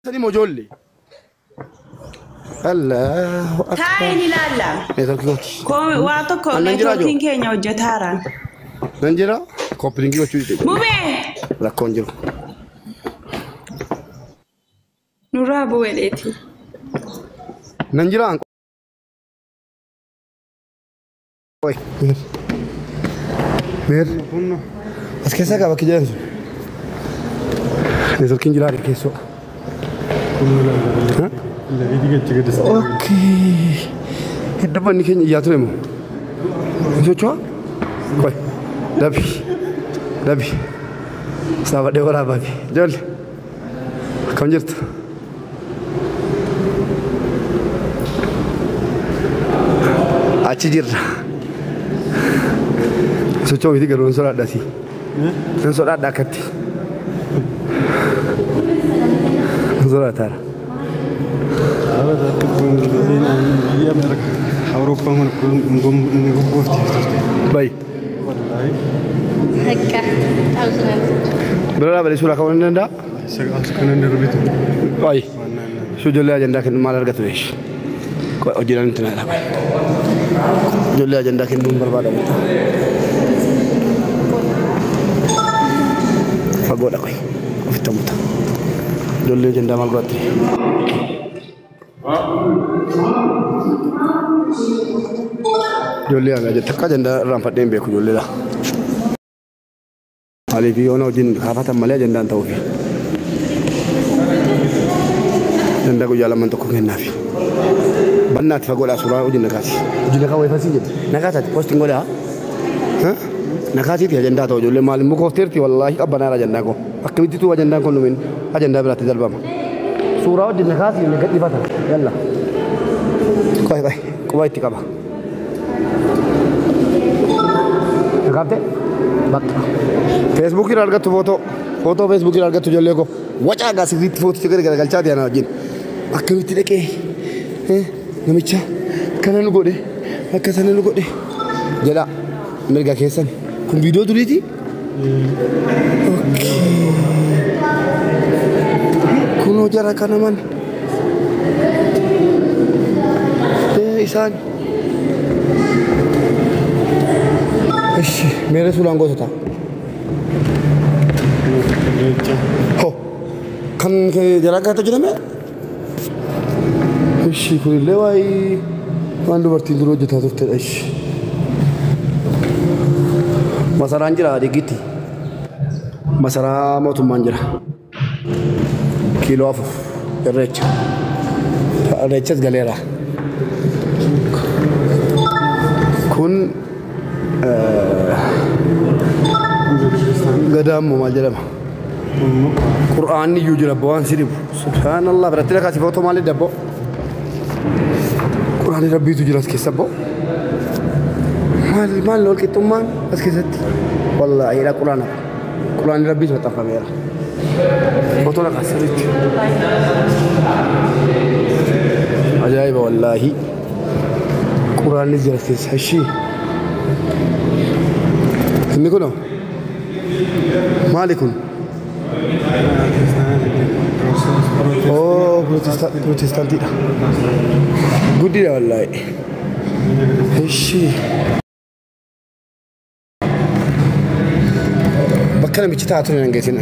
Sani moo ijoollee? Allahu akbar. Taa'een ilaalla. Neetworkii kooti. Waa tokko Annan jira neetworkiin jiru. keenya hojjetaara. Nan jira. Copy link gochuu dide. Mubee! Rakkoon jiru. Nurraa bu'eedheeti. Nan jira. Oi. Meer. Meer. As keessaa qaba bakki jedhan sun. Neetworkiin jira keessoo. Okay. Hidda manni keenya iyyaa ture moo? Hin socho'a? Qoy. Dabi. Dabi. Saabadhee waraabaati. Ijoollee. Akkam jirtu? Achi jirra. Socho'u miti garuu hin sodaadha si. Hin sodaadha akkatti. Hin sodaataara. Awurooppaan kun ni gobboofti turte. Bayi. Wallaahi. Akka Bira dhaabatee suuraa ka'uu ni danda'a? As kanan darbitu. Bayi. Su ijoollee ajandaa kennu maal argatu beesh? Hojiidhaan itti naa dhaaba. Ijoollee ajandaa kennuun barbaadamu. Fagoodha qoy. Ofitti hamuta. Ijoollee ajandaa maal godhatte? Ijoollee ana takka ajandaa irraanfadhee hin beeku ijoolleedha. Maaliif yoona hojiin kaafatan malee ajandaan ta'uufi. Ajandaa guyyaa lamaan tokko kennaafi. Bannaatti fagoodhaa suuraa hojii nakaati. Hojii nakaa wayifasii jedhe. Nakaasaati postiin godhaa. Nakaasiiti ajandaa ta'u ijoollee maal immoo koofteerti wallaahi qabbanaadha ajandaa koo. Akkamitti tuu ajandaan kun dhumin ajandaa biraatti darbama. Suuraa hojii nakaasii gadhiifata. Yalla. Qoy qoy quba itti qaba. Nakaafte? Bakka. Feesbuukii irraa argattu footoo. Footoo feesbuukii irraa argattu ijoollee koo. Wacaa gaa sirriitti footicha gara garagalchaa ta'e ana wajjin. Akkamitti dhaqee namicha akkana nu godhe akka sana nu godhe jedha mirga keessan. Kun viidiyoo duriiti? Kunoo jara kana man. Isaan. Ishi meera suuraan gootota. Ho kan jara akkatti hojjetame? Ishi kunillee waa'ee waan dubartiin dura hojjetaa turtedha ishi. Masaraan jira Diggitti. Masaraa mootummaan jira. Kiiloo 4 irreecha. Irreechas galeera. Kun gadaan moo maal jedhama? Qur'aanni iyyuu jira waan si dhibu. Subhaanallah biratti lakaasi footoo maali dabboo? Qur'aanni rabbiitu jira as keessa boo. Maal maal wal qixxummaan as keessatti? Wallaahi dha qur'aana. Qur'aanni rabbiitu maxxanfameera. Footoo lakaasi sirriitti. Ajaa'iba wallaahi. Qur'aanni jira as keessa. Ishii. Inni kunoo? Maali kun? Oh, protestaantiidha. Guddiidha wallaahi. Ishii. Bakka namichi taa'aa ture nan geessin.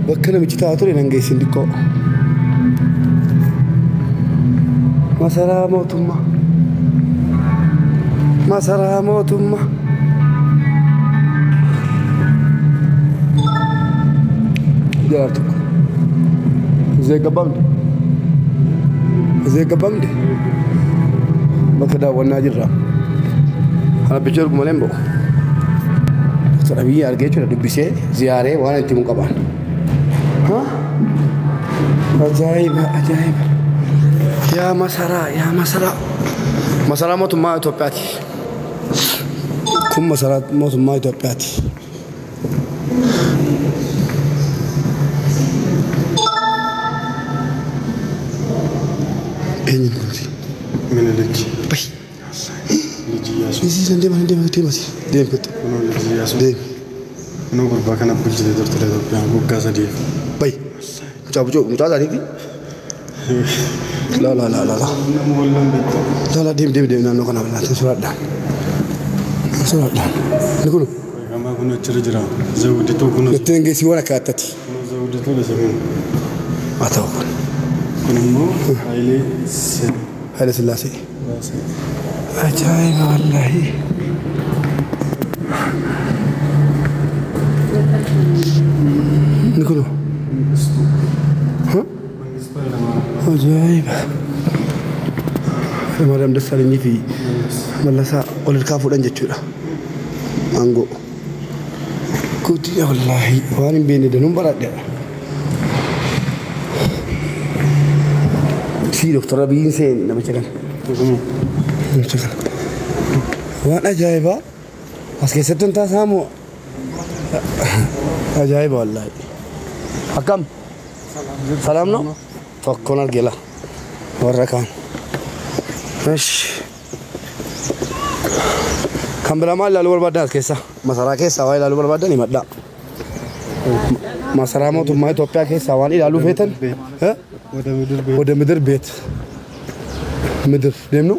Bakka namichi taa'aa ture nan geessin xiqqoo. Masaraa mootummaa. Masaraa mootummaa. Jara tokko. Izee gabbamde. Izee gabbamde. Bakka daawwannaa jirra. Rabbichi ergu malee hin ba'u. Dr. Abiyyi argee jechuudha dubbisee ziyaaree waan itti himu qabaan. Ajaa'iba ajaa'iba. Yaa masaraa yaa masaraa. Masaraa mootummaa Itoophiyaati. Kun masaraa mootummaa Itoophiyaati. Eenyu kun? Minilik. Bayi. Liji Iyyaasuu. Isiisan deema deema deema si. Deemi kottu. Kunoo Liji Iyyaasuu. Deemi. Kunoo gurbaa kana bulchite turte Itoophiyaan waggaa 3. Bayi. Mucaa bucoo mucaa isaaniiti. Laa laa laa laa laa. Nama wallaan beektu. Laa laa deem deem deem naannoo kana bal'aatti suraadhaan. Suraadhaan. Inni kun Beekamaa kun achirra jira. Zawudituu kun nutti hin geessi waan akka attati. Zawudituu dha kun. Haa ta'u kun. Kun immoo Hayilee Haile Sillaasee. Sillaasee. Ajaa'iba wallaahi. Inni kun Mangistuu Hayilamaariyaam. Ajaa'iba. Hayilamaariyaam Dassaalanyii fi Mallasaa ol harkaa fuudhan jechuudha. Aangoo. Guddina wallaahi waan hin beekne danuun baradhe. Si Dooktar Abiyyiin seen namicha kana. Namicha kana. Waan ajaa'ibaa as keessatti hin taasifamu. Ajaa'iba wallaahi. Akkam? Salaam no? Tokkoon argela. Warra kaan. Ish. Kan biraa maal ilaaluu barbaaddan as keessa? Masaraa keessaa waa ilaaluu barbaaddan himadhaa. Masaraa mootummaa Itoophiyaa keessaa waan ilaaluu feetan? Eh? ወደ ምድር ቤት ወደ ምድር ቤት ምድር deemnu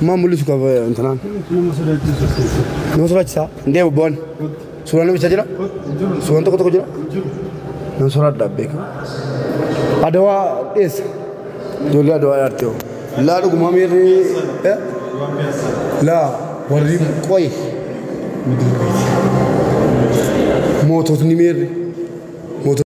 maa mul'isu qaba intinaan nama sodaachisu as keessa. Nama sodaachisaa indee bobboon suuraan namichaa jira suuraan tokko tokko jira nama sodaadhaa beeka Adawaa dhiyeessa ijoollee Adawaa yaarte hoo laa dhugumaa miirri laa warri qoyi moototni miirri